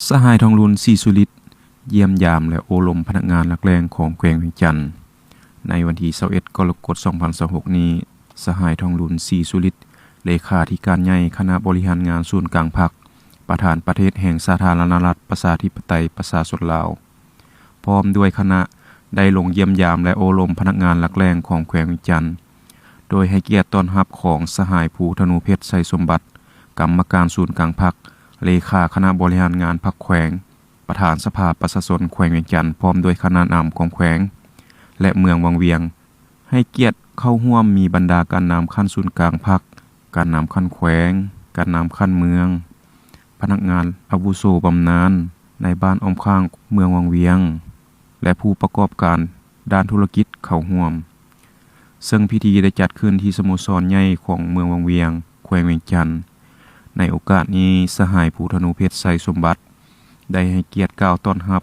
ສະຫາຍ ທອງລຸນ ສີສຸລິດ ຢ້ຽມຢາມ ແລະ ໂອ້ລົມພະນັກງານຫຼັກແຫຼ່ງຂອງແຂວງວຽງຈັນ. ໃນວັນທີຊາວເອັດ ກໍລະກົດ ສອງພັນຊາວຫົກນີ້, ສະຫາຍ ທອງລຸນ ສີສຸລິດ ເລຂາທິການໃຫຍ່ຄະນະບໍລິຫານງານສູນກາງພັກ, ປະທານປະເທດແຫ່ງສາທາລະນະລັດ ປະຊາທິປະໄຕ ປະຊາຊົນລາວ ພ້ອມດ້ວຍຄະນະ ໄດ້ລົງຢ້ຽມຢາມ ແລະ ໂອ້ລົມພະນັກງານຫຼັກແຫຼ່ງຂອງແຂວງວຽງຈັນ, ໂດຍໃຫ້ກຽດຕ້ອນຮັບຂອງສະຫາຍ ພູທະນູເພັດ ໄຊສົມບັດ, ກຳມະການສູນກາງພັກ, ເລຂາຄະນະບໍລິຫານງານພັກແຂວງ, ປະທານສະພາປະຊາຊົນແຂວງວຽງຈັນ ພ້ອມດ້ວຍຄະນະນຳຂອງແຂວງ ແລະ ເມືອງວັງວຽງ, ໃຫ້ກຽດເຂົ້າຮ່ວມມີບັນດາການນຳຂັ້ນສູນກາງພັກ, ການນຳຂັ້ນແຂວງ, ການນຳຂັ້ນເມືອງ, ພະນັກງານອາວຸໂສບຳນານໃນບ້ານອ້ອມຂ້າງເມືອງວັງວຽງ ແລະ ຜູ້ປະກອບການດ້ານທຸລະກິດເຂົ້າຮ່ວມ. ເຊິ່ງພິທີໄດ້ຈັດຂຶ້ນທີ່ສະໂມສອນໃຫຍ່ຂອງເມືອງວັງວຽງ, ແຂວງວຽງຈັນ. ໃນໂອກາດນີ້, ສະຫາຍ ພູທະນູເພັດ ໄຊສົມບັດ ໄດ້ໃຫ້ກຽດກ່າວຕ້ອນຮັບ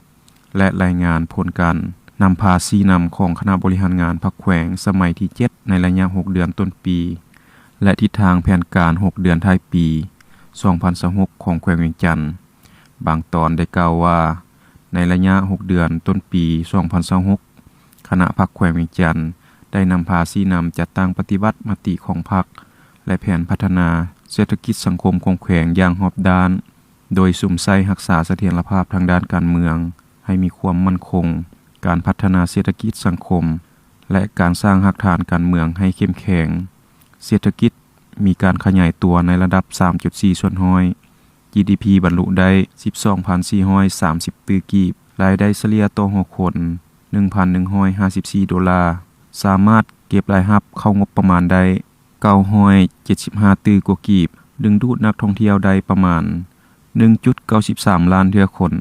ແລະ ລາຍງານຜົນການນຳພາຊີ້ນຳຂອງຄະນະບໍລິຫານງານພັກແຂວງສະໄໝທີເຈັດ ໃນໄລຍະຫົກເດືອນຕົ້ນປີ ແລະ ທິດທາງແຜນການຫົກເດືອນທ້າຍປີ ສອງພັນຊາວຫົກ ຂອງແຂວງວຽງຈັນ. ບາງຕອນໄດ້ກ່າວວ່າ, ໃນໄລຍະຫົກເດືອນຕົ້ນປີ ສອງພັນຊາວຫົກ, ຄະນະພັກແຂວງວຽງຈັນ ໄດ້ນຳພາຊີ້ນຳຈັດຕັ້ງປະຕິບັດມະຕິຂອງພັກ ແລະ ແຜນພັດທະນາເສດຖະກິດສັງຄົມຂອງແຂວງຢ່າງຮອບດ້ານ, ໂດຍສຸມໃສ່ຮັກສາສະຖຽນລະພາບທາງດ້ານການເມືອງໃຫ້ມີຄວາມໝັ້ນຄົງ, ການພັດທະນາເສດຖະກິດສັງຄົມ ແລະ ການສ້າງຮາກຖານການເມືອງໃຫ້ເຂັ້ມແຂງ, ເສດຖະກິດມີການຂະຫຍາຍຕົວໃນລະດັບສາມຈຸດສີ່ສ່ວນຮ້ອຍ, ຈີດີພີບັນລຸໄດ້ສິບສອງພັນສີ່ຮ້ອຍສາມສິບຕື້ກີບ, ລາຍໄດ້ສະເລ່ຍຕໍ່ຫົວຄົນໜຶ່ງພັນໜຶ່ງຮ້ອຍຫ້າສິບສີ່ໂດລາ, ສາມາດເກັບລາຍຮັບເຂົ້າງົບປະມານໄດ້ເກົ້າຮ້ອຍເຈັດສິບຫ້າຕື້ກວ່າກີບ, ດຶງດູດນັກທ່ອງທ່ຽວໄດ້ປະມານໜຶ່ງຈຸດເກົ້າສິບສາມລ້ານເທື່ອຄົນ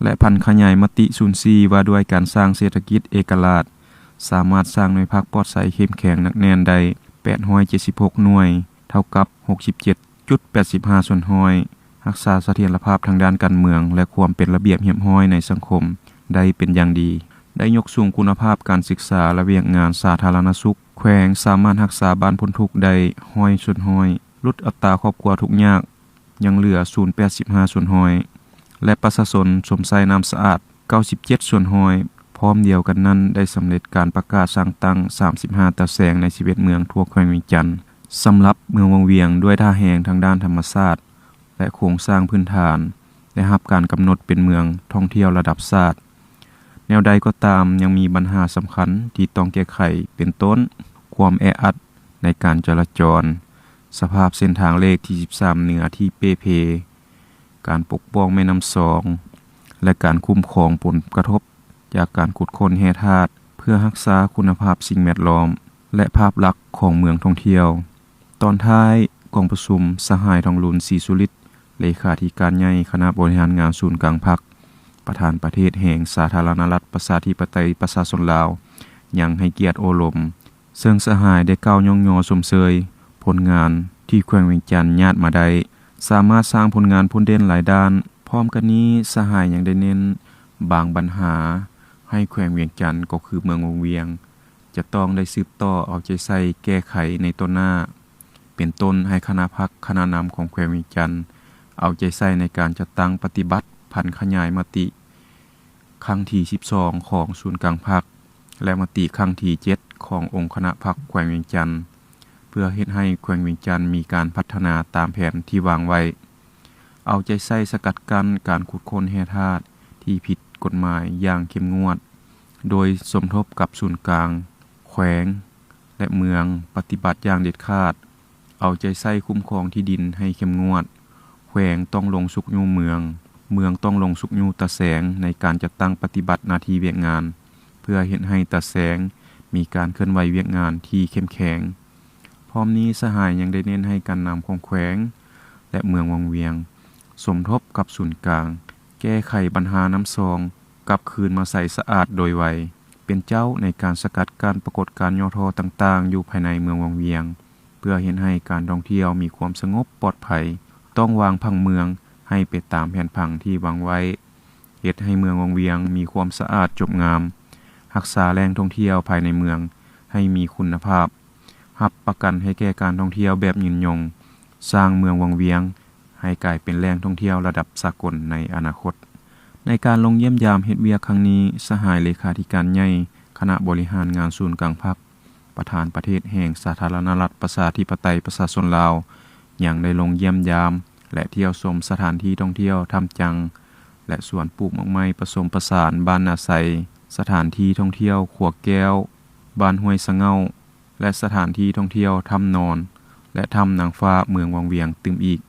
ແລະ ຜັນຂະຫຍາຍມະຕິສູນສີ່ວ່າດ້ວຍການສ້າງເສດຖະກິດເອກະລາດ, ສາມາດສ້າງໜ່ວຍພັກປອດໃສເຂັ້ມແຂງໜັກແໜ້ນໄດ້ແປດຮ້ອຍເຈັດສິບຫົກໜ່ວຍ, ເທົ່າກັບຫົກສິບເຈັດຈຸດແປດສິບຫ້າສ່ວນຮ້ອຍ, ຮັກສາສະຖຽນລະພາບທາງດ້ານການເມືອງ ແລະ ຄວາມເປັນລະບຽບຮຽບຮ້ອຍໃນສັງຄົມໄດ້ເປັນຢ່າງດີ, ໄດ້ຍົກສູງຄຸນນະພາບການສຶກສາ ແລະ ວຽກງານສາທາລະນະສຸກ, ແຂວງສາມາດຮັກສາບ້ານພົ້ນທຸກໄດ້ຮ້ອຍສ່ວນຮ້ອຍ, ຫຼຸດອັດຕາຄອບຄົວທຸກຍາກ ຍັງເຫຼືອສູນແປດສິບຫ້າສ່ວນຮ້ອຍ ແລະ ປະຊາຊົນຊົມໃຊ້ນ້ຳສະອາດເກົ້າສິບເຈັດສ່ວນຮ້ອຍ. ພ້ອມດຽວກັນນັ້ນ, ໄດ້ສຳເລັດການປະກາດສ້າງຕັ້ງສາມສິບຫ້າຕາແສງໃນສິບເອັດເມືອງທົ່ວແຂວງວຽງຈັນ. ສຳລັບເມືອງວັງວຽງ, ດ້ວຍທ່າແຮງທາງດ້ານທຳມະຊາດ ແລະ ໂຄງສ້າງພື້ນຖານ ໄດ້ຮັບການກຳນົດເປັນເມືອງທ່ອງທ່ຽວລະດັບຊາດ. ແນວໃດກໍຕາມ, ຍັງມີບັນຫາສຳຄັນທີ່ຕ້ອງແກ້ໄຂ ເປັນຕົ້ນ ຄວາມແອອັດໃນການຈະລາຈອນ, ສະພາບເສັ້ນທາງເລກທີສິບສາມເໜືອທີ່ເປ່ເພ, ການປົກປ້ອງແມ່ນ້ຳຊອງ ແລະ ການຄຸ້ມຄອງຜົນກະທົບຈາກການຂຸດຄົ້ນແຮ່ທາດ ເພື່ອຮັກສາຄຸນນະພາບສິ່ງແວດລ້ອມ ແລະ ພາບລັກຂອງເມືອງທ່ອງທ່ຽວ. ຕອນທ້າຍກອງປະຊຸມ, ສະຫາຍ ທອງລຸນ ສີສຸລິດ ເລຂາທິການໃຫຍ່ຄະນະບໍລິຫານງານສູນກາງພັກ, ປະທານປະເທດແຫ່ງສາທາລະນະລັດ ປະຊາທິປະໄຕ ປະຊາຊົນລາວ ຍັງໃຫ້ກຽດໂອ້ລົມ, ເຊິ່ງສະຫາຍໄດ້ກ່າວຍ້ອງຍໍຊົມເຊີຍຜົນງານທີ່ແຂວງວຽງຈັນຍາດມາໄດ້, ສາມາດສ້າງຜົນງານພົ້ນເດັ່ນຫຼາຍດ້ານ. ພ້ອມກັນນີ້, ສະຫາຍຍັງໄດ້ເນັ້ນບາງບັນຫາໃຫ້ແຂວງວຽງຈັນ, ກໍຄືເມືອງວັງວຽງ ຈະຕ້ອງໄດ້ສືບຕໍ່ເອົາໃຈໃສ່ແກ້ໄຂໃນຕໍ່ໜ້າ, ເປັນຕົ້ນໃຫ້ຄະນະພັກຄະນະນຳຂອງແຂວງວຽງຈັນ ເອົາໃຈໃສ່ໃນການຈັດຕັ້ງປະຕິບັດຜັນຂະຫຍາຍມະຕິຄັ້ງທີສິບສອງຂອງສູນກາງພັກ ແລະ ມະຕິຄັ້ງທີເຈັດຂອງອົງຄະນະພັກແຂວງວຽງຈັນ ເພື່ອເຮັດໃຫ້ແຂວງວຽງຈັນມີການພັດທະນາຕາມແຜນທີ່ວາງໄວ້. ເອົາໃຈໃສ່ສະກັດກັ້ນການຂຸດຄົ້ນແຮ່ທາດທີ່ຜິດກົດໝາຍຢ່າງເຂັ້ມງວດ, ໂດຍສົມທົບກັບສູນກາງ, ແຂວງ ແລະ ເມືອງ ປະຕິບັດຢ່າງເດັດຂາດ. ເອົາໃຈໃສ່ຄຸ້ມຄອງທີ່ດິນໃຫ້ເຂັ້ມງວດ, ແຂວງຕ້ອງລົງຊຸກຍູ້ເມືອງ, ເມືອງຕ້ອງລົງຊຸກຍູ້ຕາແສງໃນການຈັດຕັ້ງປະຕິບັດໜ້າທີ່ວຽກງານ, ເພື່ອເຮັດໃຫ້ຕາແສງມີການເຄື່ອນໄຫວວຽກງານທີ່ເຂັ້ມແຂງ. ພ້ອມນີ້, ສະຫາຍຍັງໄດ້ເນັ້ນໃຫ້ການນຳຂອງແຂວງ ແລະ ເມືອງວັງວຽງ ສົມທົບກັບສູນກາງ, ແກ້ໄຂບັນຫານ້ຳຊອງກັບຄືນມາໃສສະອາດໂດຍໄວ, ເປັນເຈົ້າໃນການສະກັດກັ້ນປາກົດການຫຍໍ້ທໍ້ຕ່າງໆຢູ່ພາຍໃນເມືອງວັງວຽງ, ເພື່ອເຮັດໃຫ້ການທ່ອງທ່ຽວມີຄວາມສະຫງົບປອດໄພ, ຕ້ອງວາງຜັງເມືອງໃຫ້ໄປຕາມແຜນຜັງທີ່ວາງໄວ້, ເຮັດໃຫ້ເມືອງວັງວຽງມີຄວາມສະອາດຈົບງາມ, ຮັກສາແຫຼ່ງທ່ອງທ່ຽວພາຍໃນເມືອງໃຫ້ມີຄຸນນະພາບ, ຮັບປະກັນໃຫ້ແກ່ການທ່ອງທ່ຽວແບບຍືນຍົງ, ສ້າງເມືອງວັງວຽງ ໃຫ້ກາຍເປັນແຫຼ່ງທ່ອງທ່ຽວລະດັບສາກົນໃນອະນາຄົດ. ໃນການລົງຢ້ຽມຢາມເຮັດວຽກຄັ້ງນີ້, ສະຫາຍເລຂາທິການໃຫຍ່ຄະນະບໍລິຫານງານສູນກາງພັກ, ປະທານປະເທດແຫ່ງສາທາລະນະລັດ ປະຊາທິປະໄຕ ປະຊາຊົນລາວ ຍັງໄດ້ລົງຢ້ຽມຢາມ ແລະ ທ່ຽວຊົມສະຖານທີ່ທ່ອງທ່ຽວຖ້ຳຈັງ ແລະ ສວນປູກໝາກໄມ້ປະສົມປະສານບ້ານນາໄຊ, ສະຖານທີ່ທ່ອງທ່ຽວຂົວແກ້ວ ບ້ານຫ້ວຍສະເຫງົ້າ ແລະ ສະຖານທີ່ທ່ອງທ່ຽວຖ້ຳນອນ ແລະ ຖ້ຳນາງຟ້າເມືອງວັງວຽງຕື່ມອີກ.